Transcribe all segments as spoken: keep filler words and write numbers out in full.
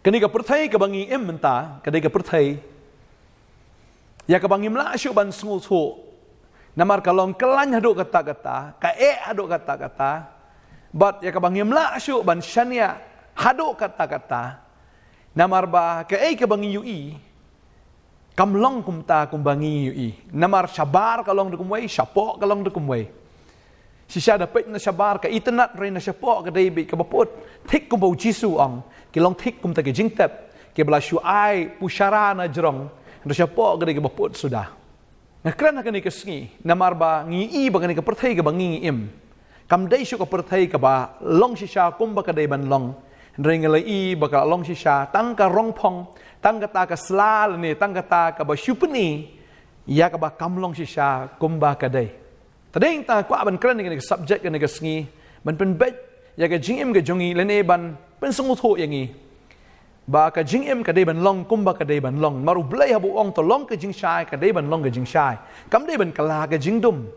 Kane ka pyrthei kaba ngi im mynta, ka dei ka pyrthei ïa kaba ngim lah shuh ban sngewthuh. Namar ka long kyllain haduh katta katta, ka eh haduh katta katta. Bad ïa kaba ngim lah shuh ban shaniah haduh katta katta. Namar ba kaei kaba ngi ïohi kam long kumta kumba ngi ïohi. Namar shabar ka long da kumwei, shapoh ka long da kumwei. Shisha da peit na shabar, ka itynnad, hynrei na shapoh ka dei beit kaba put. Thik kumba u Jisu u ong, ki long thik kumta ki jingtep kiba la shu ai pushara na jrong, hynrei shapoh ka dei kaba put suda. Nga kren ha kane ka sngi namar ba ngi ïohi ba kane ka pyrthei kaba ngi im kam dei shuh ka pyrthei kaba long shisha kumba ka dei ban long. Hynrei nga la ïohi ba ka long shisha tang ka rong phong, tang kata ka sla lane tang kata kaba shu pyni ïa kaba kam long shisha kumba ka dei. Te dei tang kwah ban kren ïa kane ka subject kane ka sngi, ban pynbeit ïa ka jingim ka jong ngi lane ban pynsngewthuh ïa ngi ba ka jingim ka dei ban long kumba ka dei ban long. Namar U Blei haba u ong to long ka jingshai, ka dei ban long ka jingshai, kam dei ban kylla ka jingdum.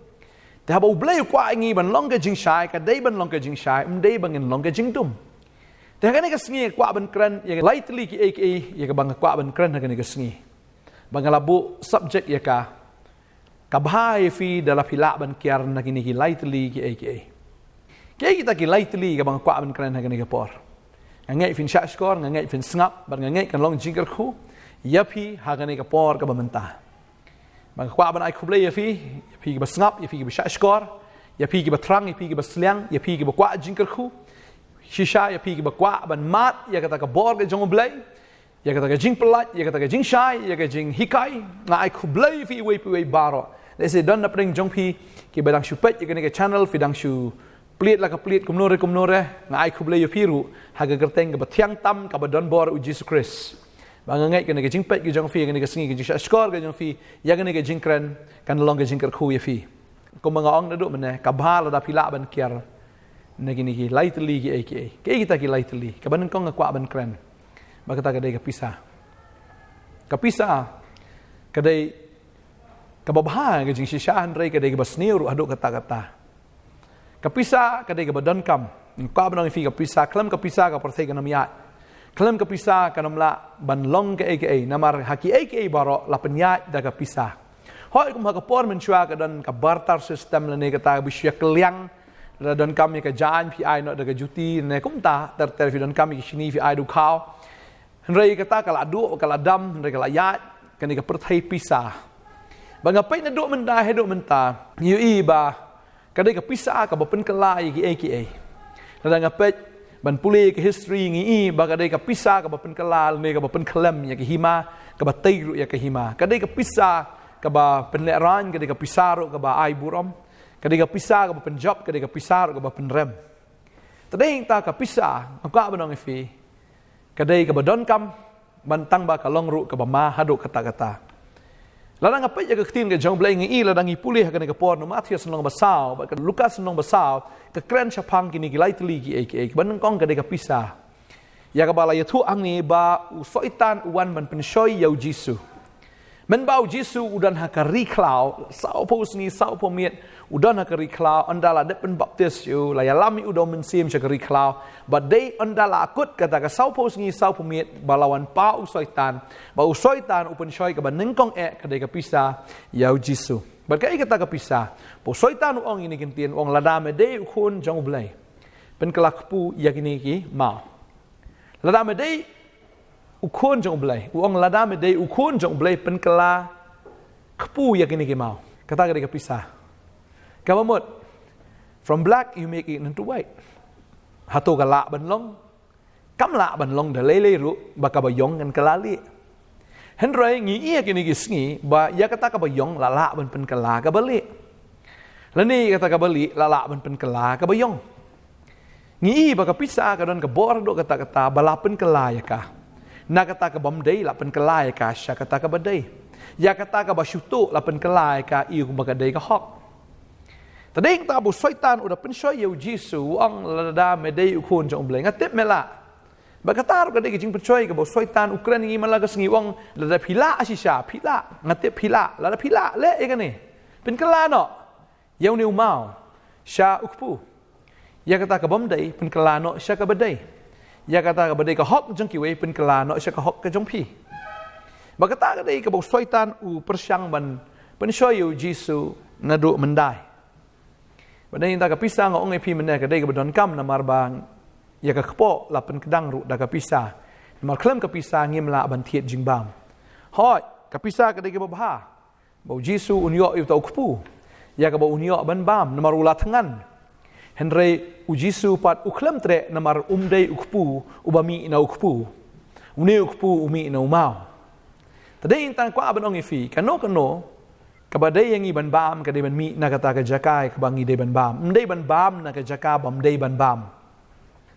Te haba U Blei u kwah ïa ngi ban long ka jingshai, ka dei ban long ka jingshai, ym dei ba ngin long ka jingdum. Te ha kane ka sngi nga kwah ban kren ïa ka lai tylli kiei kiei ïa kaba nga kwah ban kren ha kane ka sngi. Ba nga la buh subject ïa ka, ka bha ïa phi da la phi lah ban kiar na kine ki lai tylli kiei kiei. Kiei kita ki lai tylli kaba nga kwah ban kren ha kane ka por? Nga ngeit phin shahshkor, nga ngeit phin sngap, bad nga ngeit kan long jingkyrkhu ïa phi ha kane ka por kaba mynta. Ba nga kwah ban ai khublei ïa phi, ïa phi kiba sngap, ïa phi kiba shahshkor, ïa phi kiba thrang, ïa phi kiba sliang, ïa phi kiba kwah jingkyrkhu. Shisha ïa phi kiba kwah ban mad ïa kata ka bor ka jong U Blei, ïa kata ka jingpyllait, ïa kata ka jingshai, ïa ka jinghikai. Nga ai khublei ïa phi iwei pa iwei baroh. Lehse don na pdeng jong phi kiba dang shu peit ïa kane ka channel, phi dang shu plied la ka plied kumno re kumno re. Nga ai khublei ïa phi ruh ha ka kyrteng kaba thiang tam kaba don bor U Jisu Khrist. Ba nga ngeit kane ka jingpeit ka jong phi ïa kane ka sngi, ka jingshahshkor ka jong phi ïa kane ka jingkren, kan long ka jingkyrkhu ïa phi. Kumba nga ong naduh mynne, ka bha lada phi lah ban kiar na kine ki lai tylli kiei kiei. Kiei kita ki lai tylli? Kaba nyngkong nga kwah ban kren ba kata ka dei ka pisa. Ka pisa ka dei kaba bha ka jingshisha, hynrei ka dei kaba sniew ruh haduh katta katta. Ka pisa ka dei kaba donkam. Nga kwah ban ong ïa phi, ka pisa, khlem ka pisa ka pyrthei kan ym ïaid. Khlem ka pisa kan ym lah ban long kaei kaei, namar ha kiei kiei baroh la pynïaid da ka pisa. Hooid, kum ha ka por mynshuwa ka don ka barter system lane kata ba shu ïa kylliang, lada donkam ïa ka jaiñ phi ai noh da ka juti, ne kumta ter ter, phi donkam ïa ka shini phi ai da u khaw. Hynrei kata ka la duh, ka la dam, hynrei ka la ïaid, kane ka pyrthei pisa. Ba nga peit naduh mynta haduh mynta, ngi ïohi ba ka dei ka pisa kaba pynkylla ïa kiei kiei. Lada nga peit ban pule ka history, ngi ïohi ba ka dei ka pisa kaba pynkylla lane kaba pynkhyllem ïa ka hima, kaba tei ruh ïa ka hima. Ka dei ka pisa kaba pynlehraiñ, ka dei ka pisa ruh kaba ai burom. Ka dei ka pisa kaba pynjop, ka dei ka pisa ruh kaba pynrem. Te dei ta ka pisa, nga kwah ban ong ïa phi, ka dei kaba donkam, ban tang ba ka long ruh kaba ma haduh katta katta. Lada nga peit ïa ka ktien ka jong U Blei, ngi ïohi lada ngi pule ha kane ka por na Mathaios lynnong ba saw bad ka Lukas lynnong ba saw, ka kren shaphang kine ki lai tylli kiei kiei. Kaba nyngkong ka dei ka pisa. Ïa kaba la ïathuh hangne ba u Soitan u wan ban pynshoi ïa u Jisu. Mynba u Jisu u don ha ka ri khlaw, sawphew sngi sawphew miet u don ha ka ri khlaw, ynda la dep pynbaptis ïa u, la ïalam ïa u da u Mynsiem sha ka ri khlaw. Bad dei ynda la kut kata ka sawphew sngi sawphew miet ba la wan paw u Soitan, ba u Soitan u pynshoi kaba nyngkong eh, ka dei ka pisa ïa u Jisu. Bad kaei kata ka pisa? Ba u Soitan u ong ïa kine ki ktien, u ong, lada me dei u Khun jong U Blei, pynkylla kpu ïa kine ki maw. Lada me dei u Khun jong U Blei, u ong, lada me dei u Khun jong U Blei, pynkylla kpu ïa kine ki maw. Kata ka dei ka pisa. Kaba mut, from black you make it into white. Hato ka lah ban long? Kam lah ban long da lei lei ruh ba kaba ïong kan kylla lieh. Hynrei ngi ïohi kine ki sngi ba ïa kata kaba ïong la lah ban pynkylla kaba lieh, lane ïa kata kaba lieh la lah ban pynkylla kaba ïong. Ngi ïohi ba ka pisa ka don ka bor haduh katta katta ba la pynkylla ïa ka. Na kata ka bym dei la pynkylla ïa ka sha kata kaba dei. Ïa kata kaba shu tuh la pynkylla ïa ka ïa kumba ka dei ka hok. Te dei ta ba u Soitan u da pynshoi ïa u Jisu, u ong, lada me dei u Khun jong U Blei, nga tip me lah. Ba kata ruh ka dei ka jingpynshoi kaba u Soitan u kren ïa ngi man la ka sngi, u ong, lada phi lah shisha, phi lah, nga tip phi lah, lada phi lah leh ïa kane, pynkylla noh ïa une u maw sha u kpu. Ïa kata ka bym dei pynkylla noh sha kaba dei. Ïa kata kaba dei ka hok jong kiwei pynkylla noh sha ka hok ka jong phi. Ba kata ka dei kaba u Soitan u pyrshang ban pynshoi ïa u Jisu naduh myndai. Ba dei ïa ka pisa nga ong ïa phi mynne ka dei kaba donkam namar ba ïa ka kpoh la pynkdang ruh da ka pisa. Namar khlem ka pisa ngim lah ban thied jingbam. Hooid, ka pisa ka dei kaba bha. Ba u Jisu un ïoh ïa uta u kpu. Ïa kaba un ïoh ban bam namar u la thngan. Hynrei u Jisu pat u khlem treh namar um dei u kpu uba mih na u kpu. Une u kpu u mih na u maw. Te dei tang kwah ban ong ïa phi, kano kano kaba dei ïa ngi ban bam ka dei ban mih na kata ka jaka kaba ngi dei ban bam. Ym dei ban bam na ka jaka bym dei ban bam.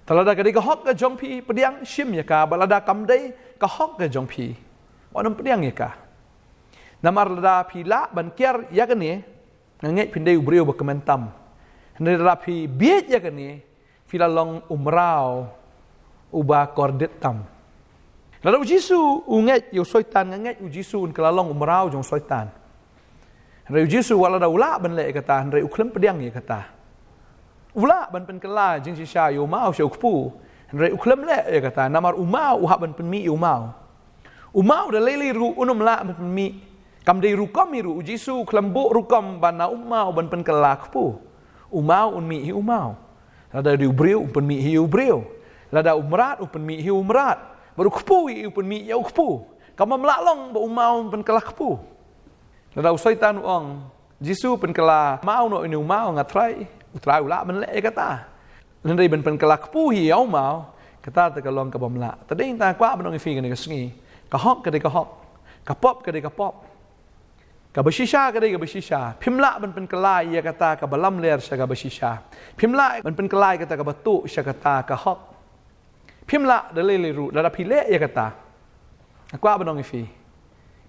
Te lada ka dei ka hok ka jong phi, pdiang shim ïa ka, bad lada kam dei ka hok ka jong phi, wat nym pdiang ïa ka. Namar lada phi lah ban kiar ïa kane, nga ngeit phin dei u briew ba kmen tam. Hynrei lada phi bieit ïa kane, phi la long u mraw uba kordit tam. Lada u Jisu u ngeit ïa u Soitan, nga ngeit u Jisu un kylla long u mraw jong u Soitan. Hynrei u Jisu wat lada u lah ban leh ïa kata, hynrei u khlem pdiang ïa kata. U lah ban pynkylla jingshisha ïa u maw sha u kpu. Hynrei u khlem leh ïa kata, namar u maw u hap ban pynmih ïa u maw. U maw da lei lei ruh un ym lah ban pynmih. Kam dei rukom hi ruh, u Jisu u khlem buh rukom ba na u maw ban pynkylla kpu. U maw un mih hi u maw. Lada dei u briew un pynmih hi u briew. Lada u mrad un pynmih hi u mrad. Bad u kpu hi u pynmih ïa u kpu. Kam lah long ba u maw un pynkylla kpu. Lada u Soitan u ong, Jisu pynkylla maw noh ïa une u maw, nga Trai, u Trai u lah ban leh ïa kata. Hynrei ban pynkylla kpu hi ïa u maw, kata te ka long kabym lah. Te dei tang kwah ban ong ïa phi kane ka sngi, ka hok ka dei ka hok, ka pop ka dei ka pop. Kaba shisha ka dei kaba shisha. Phim lah ban pynkylla ïa kata kaba lamler sha kaba shisha. Phim lah ban pynkylla ïa kata kaba tuh sha kata ka hok. Phim lah da lei lei ruh, lada phi leh ïa kata, nga kwah ban ong ïa phi,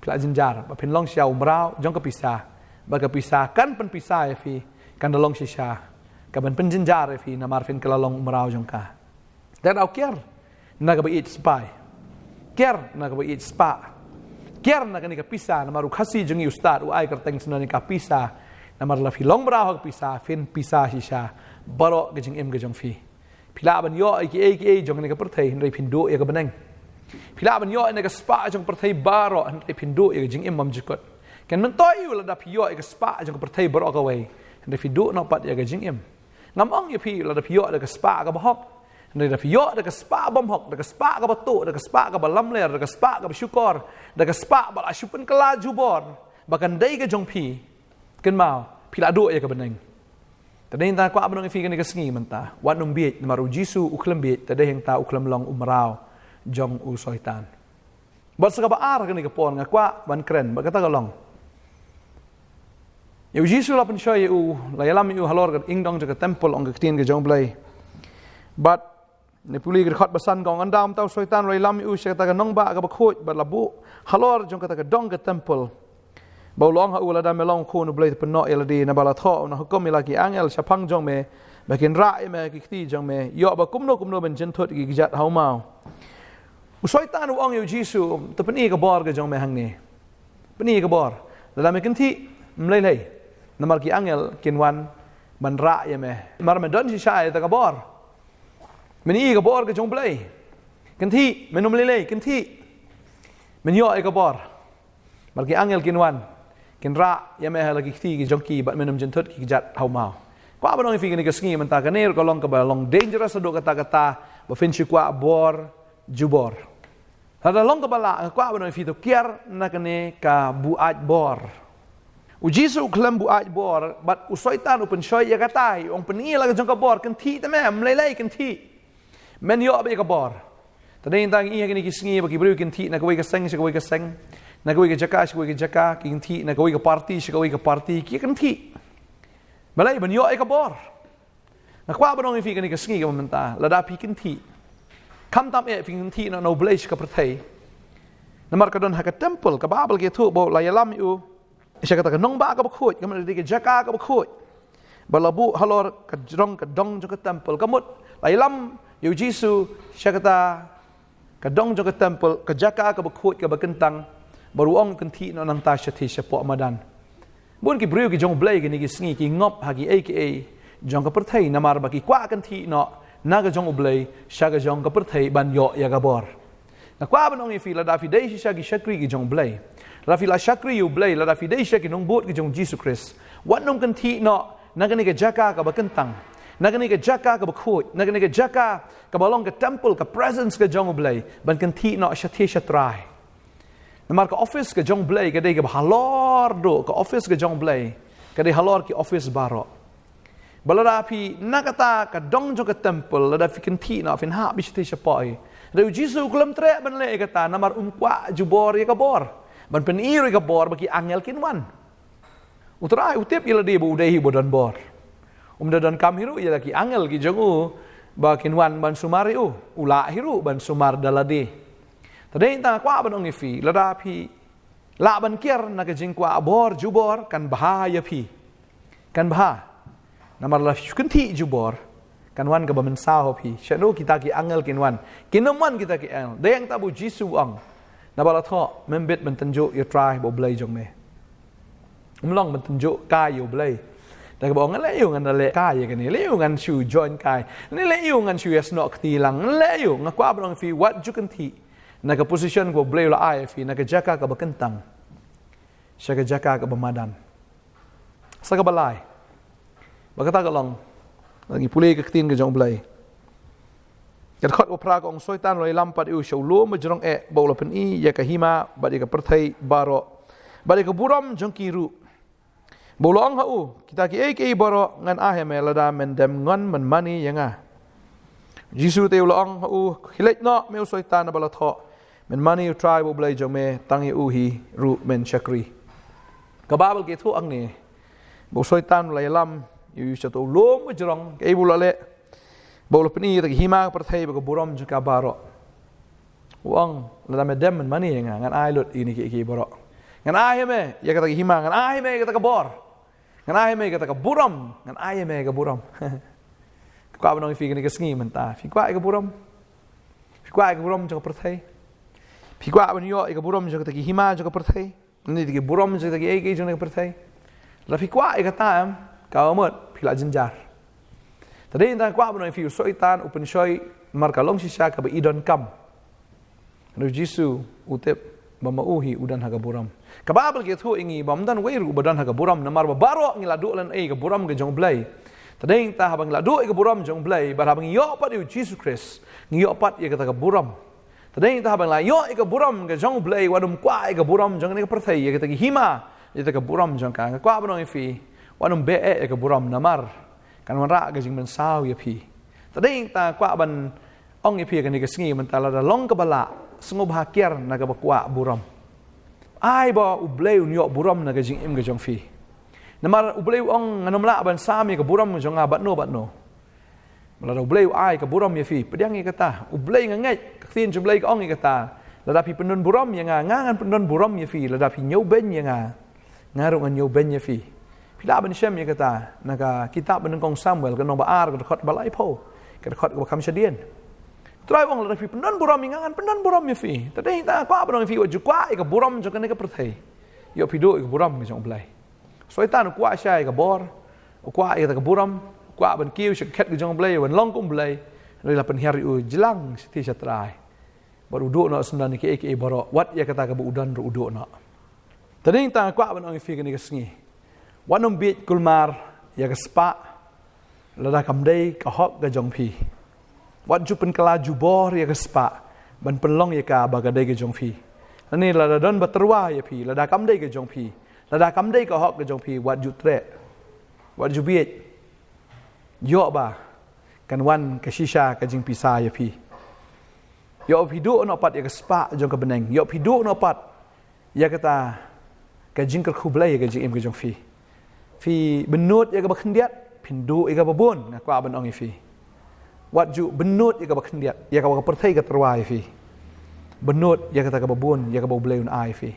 phi la jynjar ba phin long sha u mraw jong ka pisa. Ba ka pisa kan pynpisa ïa phi, kan da long shisha kaban pynjynjar ïa phi namar phin kylla long u mraw jong ka. Te da u kiar na kaba ïeit spah. Kiar na kaba ïeit spah. Kiar na kane ka pisa, namar u Khasi jong ngi u stad u ai kyrteng sha kane ka pisa. Namar lada phi long mraw ha ka pisa, phin pisa shisha baroh ka jingim ka jong phi. Phi lah ban ïoh ïa kiei kiei jong kane ka pyrthei, hynrei phin duh ïa ka bneng. Phi lah ban ïoh ïa ka spah jong ka pyrthei baroh, hynrei phin duh ïa ka jingim bymjukut. Kan myntoi u lada phi ïoh ïa ka spah jong ka pyrthei baroh kawei, hynrei phi duh noh pat ïa ka jingim. Ngam ong ïa phi lada phi ïoh da ka spah kaba hok, hynrei lada phi ïoh da ka spah bymhok, da ka spah kaba tuh, da ka spah kaba lamler, da ka spah kaba shukor, da ka spah ba la shu pynkylla jubor ba kan dei ka jong phi, kynmaw, phi la duh ïa ka bneng. Te dei hangta kwah ban ong ïa phi kane ka sngi mynta, wat nym bieit, namar u Jisu u khlem bieit, te dei hangta u khlem long u mraw jong u Soitan. Bad sa kaba ar kane ka por nga kwah ban kren bad kata ka long, ïa u Jisu la pynshoi ïa u, la ïalam ïa u halor ka ingdong jong ka temple, ong ka ktien ka jong U Blei. Bad ne pule ka dkhot ba san ka ong, ynda mynta u Soitan u la ïalam ïa u sha kata ka nongbah kaba khuid bad la buh halor jong kata ka dong ka temple. Ba u la ong ha u, lada me long u Khun U Blei te pynnoh ïa lade, naba la thoh u, nang hukum ïa la ki angel shaphang jong me ba kin rah ïa me ha ki kti jong me, ïoh ba kumno kumno ban jynthut ïa ki kjat ha u maw. U Soitan u ong ïa u Jisu, to pyni ka bor ka jong me hangne. Pyni ka bor. Lada me kynthih, ym lei lei, namar ki angel kin wan ban rah ïa me. Namar me don shisha ïa kata ka bor. Men ïoh ïa ka bor ka jong U Blei. Kynthih, men ym lei lei, kynthih, men ïoh ïa ka bor. Namar ki angel kin wan, kin rah ïa me ha la ki kti ki jong ki, bad men ym jynthut ki kjat ha u maw. Kwah ban ong ïa phi kane ka sngi mynta, kane ruh ka long kaba long dangerous haduh katta katta ba phin shu kwah bor jubor. Lada long kaba lah, nga kwah ban ong ïa phi, to kiar na kane ka buaid bor. U Jisu u khlem buaid bor, bad u Soitan u pynshoi ïa kata, u ong pyni la ka jong ka bor, kynthih te me, ym lei lei, kynthih, men ïoh beit ïa ka bor. Te dei hangta ngi ïohi ha kine ki sngi ba ki briew kynthih na kawei ka seng sha kawei ka seng, na kawei ka jaka sha kawei ka jaka, ki kynthih na kawei ka party sha kawei ka party, ki kynthih. Balei? Ban ïoh ïa ka bor. Nga kwah ban ong ïa phi kane ka sngi kaba mynta, lada phi kynthih, khamtam eh phi kynthih na, na U Blei sha ka pyrthei. Namar ka don ha ka temple, ka Baibl ka ïathuh ba u la ïalam ïa u sha kata ka nongbah kaba khuid, ka mut ka jaka kaba khuid. Bad la buh halor ka jrong ka dong jong ka temple, ka mut la ïalam ïa u Jisu sha kata ka dong jong ka temple, ka jaka kaba khuid kaba kyntang, bad u ong kynthih noh nangta shathie shapoh madan. Bun ki briew ki jong U Blei kine ki sngi ki ngop ha kiei kiei jong ka pyrthei namar ba ki kwah kynthih noh na ka jong U Blei sha ka jong ka pyrthei ban ïoh ïa ka bor. Nga kwah ban ong ïa phi, lada phi dei shisha ki shakri ki jong U Blei, lada phi la shakri ïa U Blei, lada phi dei shisha ki nongbud ki jong Jisu Khrist, wat nym kynthih noh na kane ka jaka kaba kyntang, na kane ka jaka kaba khuid, na kane ka jaka kaba long ka temple, ka presence ka jong U Blei, ban kynthih noh shathie sha trai. Namar ka office ka jong U Blei ka dei kaba halor duh, ka office ka jong U Blei ka dei halor ki office baroh. Ba lada phi na kata ka dong jong ka temple, lada phi kynthih noh, phin hap bishti shapoh. Hynrei U Jisu u khlem treh ban leh ïa kata, namar um kwah jubor ïa ka bor, ban pyni ruh ïa ka bor ba ki angel kin wan. U Trai u tip ïa lade ba u dei hi uba don bor. Um da donkam hi ruh ïa la ki angel ki jong u ba kin wan ban sumar ïa u. U lah hi ruh ban sumar da lade. Te dei tang kwah ban ong ïa phi, lada phi lah ban kiar na ka jingkwah bor jubor, kan bha ïa phi. Kan bha. Namar lada phi kynthih jubor, kan wan kaba mynsaw ha phi. Shano kita ki angel kin wan? Kin ym wan kita ki angel. Dei hangta ba U Jisu u ong, naba la thoh, mem bit ban tynjuh ïa U Trai ba U Blei jong me. Um long ban tynjuh kai ïa U Blei. Da kaba ong, leh ïa u ngan da leh kai ïa kane, leh ïa u ngan shu join kai, leh ïa u ngan shu ïasnoh kti lang, leh ïa u. Nga kwah ban ong ïa phi, wat ju kynthih na ka position kaba U Blei u la ai ïa phi, na ka jaka kaba kyntang sha ka jaka kaba madan. Sa kaba lai, ba kata ka long, ngi pule ka ktien ka jong U Blei. Ka dkhot ba phra ka ong, Soitan u la ïalam pat ïa u sha u lum ba jrong eh, ba u la pyni ïa ka hima bad ïa ka pyrthei baroh bad ïa ka burom jong ki ruh. Ba u la ong ha u, kita kiei kiei baroh ngan ai ha me lada men dem ngon men mane ïa nga. Jisu te u la ong ha u, khie leit noh me u Soitan, naba la thoh, men mane ïa U Trai ba U Blei jong me, tang ïa u hi ruh men shakri. Ka Baibl ka ïathuh hangne ba u Soitan u la ïalam ïa u sha uta u lum ba jrong, kaei ba u la leh? Ba u la pyni ïa kata ka hima ka pyrthei bad ka burom jong ka baroh. U ong, lada me dem men mane ïa nga, ngan ai lut ïa kine kiei kiei baroh. Ngan ai ha me ïa kata ka hima, ngan ai ha me ïa kata ka bor, ngan ai ha me ïa kata ka burom, ngan ai ha me ïa ka burom. Kwah ban ong ïa phi kane ka sngi mynta, phi kwah ïa ka burom? Phi kwah ïa ka burom jong ka pyrthei? Phi kwah ban ïoh ïa ka burom jong kata ki hima jong ka pyrthei? Ni ki burom jong kita kiei kiei jong ka pyrthei. Lada phi kwah ïa kata, em, ka mut phi la jynjar. Te dei tang kwah ban ong ïa phi, u Soitan u pynshoi marka long shisha kaba i donkam. Hynrei U Jisu u tip ba ma u hi u don ha ka burom. Ka Baibl ka ïathuh ïa ngi ba ym don uwei ruh ba don ha ka burom, namar ba baroh ngi la duh lane ïa ka burom ka jong U Blei. Te dei tang haba ngi la duh ïa ka burom jong U Blei, bad haba ngi ïoh pat ïa U Jisu Khrist, ngi ïoh pat ïa kata ka burom. Te dei tang haba ngi la ïoh ïa ka burom ka jong U Blei, wat nym kwah ïa ka burom jong kane ka pyrthei, ïa kata ki hima, ïa kata ka burom jong ka. Nga kwah ban ong ïa phi, wat nym beh eh ïa ka burom, namar kan wanrah ka jingmynsaw ïa phi. Te dei tang kwah ban ong ïa phi kane ka sngi mynta, lada long kaba lah, sngewbha kiar na kaba kwah burom. Ai ba U Blei un ïoh burom na ka jingim ka jong phi. Namar U Blei u ong, ngan nym lah ban sam ïa ka burom jong nga bad no bad no. Lada U Blei u ai ka burom ïa phi, pdiang ïa kata. U Blei, nga ngeit ka ktien jong U Blei ka ong ïa kata, lada phi pyndon burom ïa nga, nga ngan pyndon burom ïa phi. Lada phi ñiewbeiñ ïa nga, nga ruh ngan ñiewbeiñ ïa phi. Phi lah ban shem ïa kata na ka kitab ba nyngkong Samuel, ka lynnong ba ar, ka dkhot ba laiphew, ka dkhot kaba kham shadien. U Trai u ong, lada phi pyndon burom ïa nga, ngan pyndon burom ïa phi. Te dei tang kwah ban ong ïa phi, wat ju kwah ïa ka burom jong kane ka pyrthei. Ïoh phi duh ïa ka burom ka jong U Blei. Soitan u kwah shai ïa ka bor, u kwah ïa kata ka burom, u kwah ban kiew sha ka khet ka jong U Blei, ban long kum U Blei. Hynrei la pynhiar ïa u, jlang shathie sha trai. Bad u duh noh syndon ïa kiei kiei baroh, wat ïa kata kaba u don ruh u duh noh. Te dei tang kwah ban ong ïa phi kane ka sngi, wat nym bieit kulmar ïa ka spah lada kam dei ka hok ka jong phi. Wat ju pynkylla jubor ïa ka spah ban pynlong ïa ka ba ka dei ka jong phi. Lane lada don ba tyrwa ïa phi, lada kam dei ka jong phi, lada kam dei ka hok ka jong phi, wat ju treh. Wat ju bieit. Ïoh ba kan wan ka shisha ka jingpisa ïa phi. Ïoh phi duh noh pat ïa ka spah jong ka bneng. Ïoh phi duh noh pat ïa kata ka jingkyrkhu Blei ïa ka jingim ka jong phi. Phi bynnud ïa kaba khyndiat, phin duh ïa kaba bun. Nga kwah ban ong ïa phi, wat ju bynnud ïa kaba khyndiat, ïa kaba ka pyrthei ka tyrwa ïa phi. Bynnud ïa kata kaba bun, ïa kaba U Blei un ai ïa phi.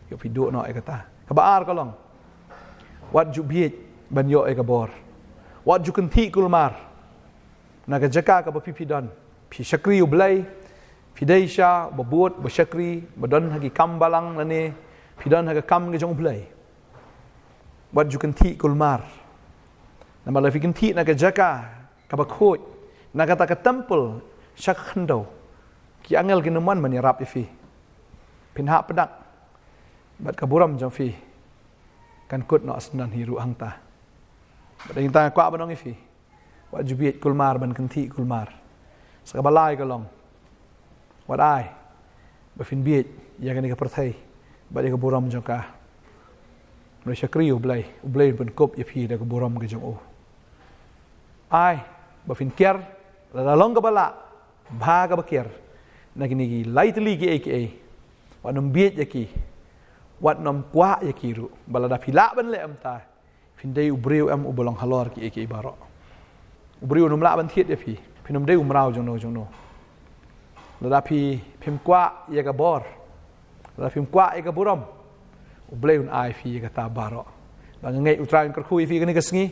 Ïoh phi duh noh ïa kata. Kaba ar ka long, wat ju bieit ban ïoh ïa ka bor. Wat ju kynthih kulmar na ka jaka kaba phi phi don. Phi shakri U Blei, phi dei shisha ba bud, ba shakri, ba don ha ki kam balang lane phi don ha ka kam ka jong U Blei. Wat ju kynthih kulmar. Namar lada phi kynthih na ka jaka kaba khuid, Na kata ka temple sha ka khyndew, ki angel kin ym wan ban ïarap ïa phi. Phin hap pyndak bad ka burom jong phi kan kut noh syndon hi ruh hangta. Bad hangta nga kwah ban ong ïa phi, wat ju bieit kulmar ban kynthih kulmar. Sa kaba lai ka long, wat ai ba phin bieit ïa kane ka pyrthei bad ïa ka burom jong ka. Hynrei shakri ïa U Blei, U Blei un pynkup ïa phi da ka burom ka jong u. Ai ba phin kiar, lada long kaba lah, bha kaba kiar na kine ki lai tylli kiei kiei. Wat nym bieit ïa ki, wat nym kwah ïa ki ruh. Ba lada phi lah ban leh kumta, phin dei u briew em uba long halor kiei kiei baroh. U briew un ym lah ban thied ïa phi, phin ym dei u mraw jongno jongno. Lada phi, phim kwah ïa ka bor, lada phim kwah ïa ka burom, U Blei un ai phi ïa kata baroh. Ba nga ngeit U Trai un kyrkhu ïa phi kane ka sngi.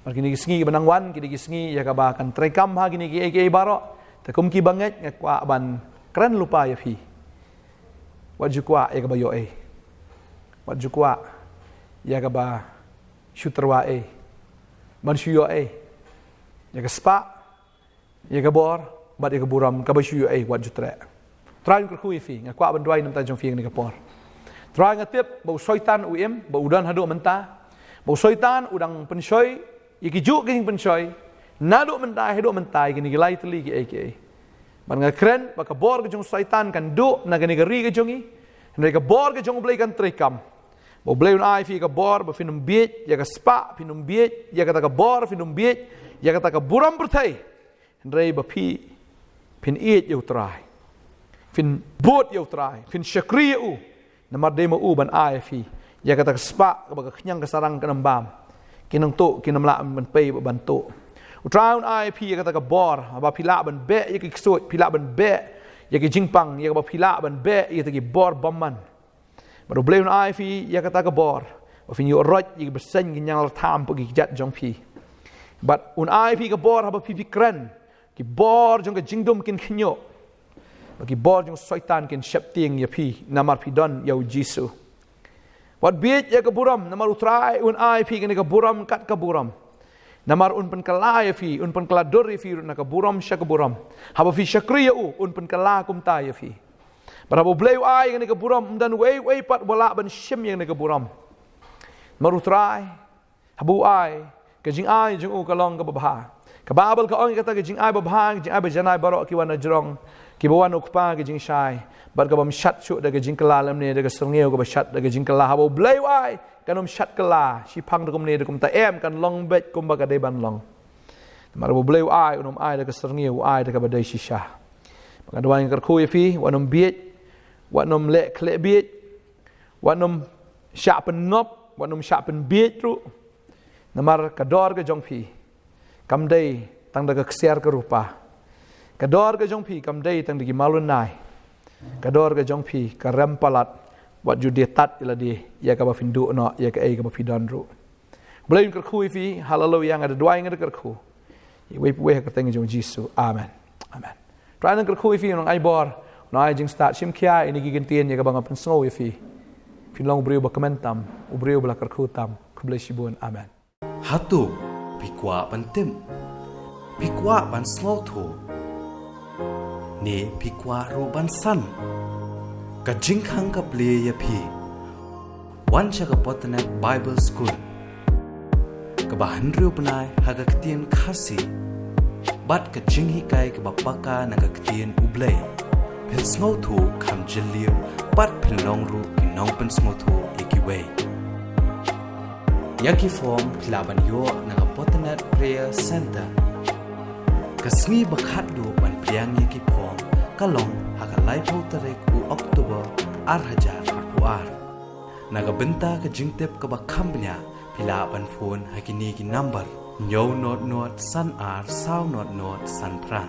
Bad kine ki sngi kiba nang wan ki dei ki sngi ïa kaba kan treikam ha kine kiei kiei baroh. Te kum kiba ngeit nga kwah ban kren lypa ïa phi, wat ju kwah ïa kaba ïoh ei. Wat ju kwah ïa kaba shu tyrwa ei, ban shu ïoh ei. Ïa ka spah, ïa ka bor bad ïa ka burom kaba shu ïoh ei, wat ju treh. Trai un kyrkhu ïa phi. Nga kwah ban duwai namar jong phi kane ka por. Trai, nga tip ba u Soitan u im, ba u don haduh mynta. Ba u Soitan u dang pynshoi ïa ki juh ki jingpynshoi naduh mynta haduh mynta ïa kine ki lai tylli kiei kiei. Bad nga kren ba ka bor ka jong u Soitan kan duh na kane ka ri ka jong ngi. Hynrei ka bor ka jong U Blei kan treikam. Ba U Blei un ai phi ka bor ba phin ym bieit ïa ka spah, phin ym bieit ïa kata ka bor, phin ym bieit ïa kata ka burom pyrthei. Hynrei ba phi, phin ïeit ïa U Trai, phin bud ïa U Trai, phin shakri ïa u. Namar dei ma u ban ai ïa phi ïa kata ka spah kaba ka khñiang ka sarang kan ym bam, ki nongtuh kin ym lah ban pei bad ban tuh. U Trai un ai ïa phi ïa kata ka bor ba phi lah ban beh ïa ki ksuid, phi lah ban beh ïa ki jingpang, ïa kaba phi lah ban beh ïa kita ki bor bymman. Bad U Blei un ai ïa phi ïa kata ka bor ba phin ïoh roit ïa ki bseiñ ki ñianglartham pat ki kjat jong phi. Bad un ai ïa phi ka bor haba phi, phi kren, ki bor jong ka jingdum kin khñiuh, bad ki bor jong u Soitan kin sheptieng ïa phi namar phi don ïa U Jisu. Wat bieit ïa ka burom, namar U Trai un ai ïa phi kane ka burom kat ka burom. Namar un pynkylla ïa phi, un pynkylla dur ïa phi ruh na ka burom sha ka burom. Haba phi shakri ïa u, un pynkylla kumta ïa phi. Bad haba U Blei u ai ïa kane ka burom, ym don uei uei pat uba lah ban shim ïa kane ka burom. Namar U Trai, haba u ai, ka jingai jong u ka long kaba bha. Ka Baibl ka ong ïa kata, ka jingai babha, ka jingai bajanai baroh ki wan na jrong, kiba wan na U Kpa ka jingshai. Bad ka bym shad shuh da ka jingkylla lymne da ka syrngiew kaba shad da ka jingkylla. Haba U Blei u ai, kan ym shad kylla shiphang da kumne da kumta, em, kan long beit kumba ka dei ban long. Namar haba U Blei u ai, un ym ai da ka syrngiew, u ai da kaba dei shisha. Bad nga duwai, nga kyrkhu ïa phi, wat nym bieit, wat nym leh khleh bieit, wat nym shah pynngop, wat nym shah pynbieit ruh. Namar ka dor ka jong phi kam dei tang da ka ksiar ka rupa. Ka dor ka jong phi kam dei tang da ki malu nai. Ka dor ka jong phi ka rem palat. Wat ju die tad ïa lade ïa kaba phin duh noh, ïa kaei kaba phi don ruh. Blei un kyrkhu ïa phi. Haleluia. Nga da duwai, nga da kyrkhu iwei pa iwei ha ka kyrteng jong U Jisu. Amen. Amen. Trai un kyrkhu ïa phi, un ai bor, un ai jingstad. Shim khia ïa kine ki kyntien ïa kaba nga pynsngew ïa phi. Phin long u briew ba kmen tam, u briew ba la kyrkhu tam. Khublei shibun. Amen. Hato phi kwah ban tip? Phi kwah ban sngewthuh? Ne phi kwah ruh ban san? Ka jingkhang ka plie ïa phi. Wan sha ka Potternet Bible School, kaba hynriew bnai ha ka ktien Khasi, bad ka jinghikai kaba paka na ka ktien U Blei. Phin sngewthuh kham jylliew, bad phin long ruh ki nongpynsngewthuh ïa kiwei. Ïa ki form phi lah ban ïoh na ka Potternet Prayer Center. Ka sngi ba khatduh ban pdiang ïa ki form ka long ha ka laiphew tarik u October ar hajar arphew ar. Na ka bynta ka jingtip kaba kham bniah, phi lah ban phone ha kine ki number: hynñiew nod nod san ar saw nod nod san phra,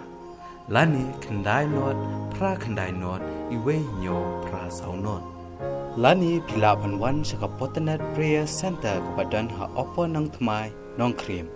lane khyndai nod phra khyndai nod iwei hynñiew phra saw nod. Lane phi lah ban wan sha ka Potternet Prayer Center kaba don ha Upper Nongthymmai, Nongkrem.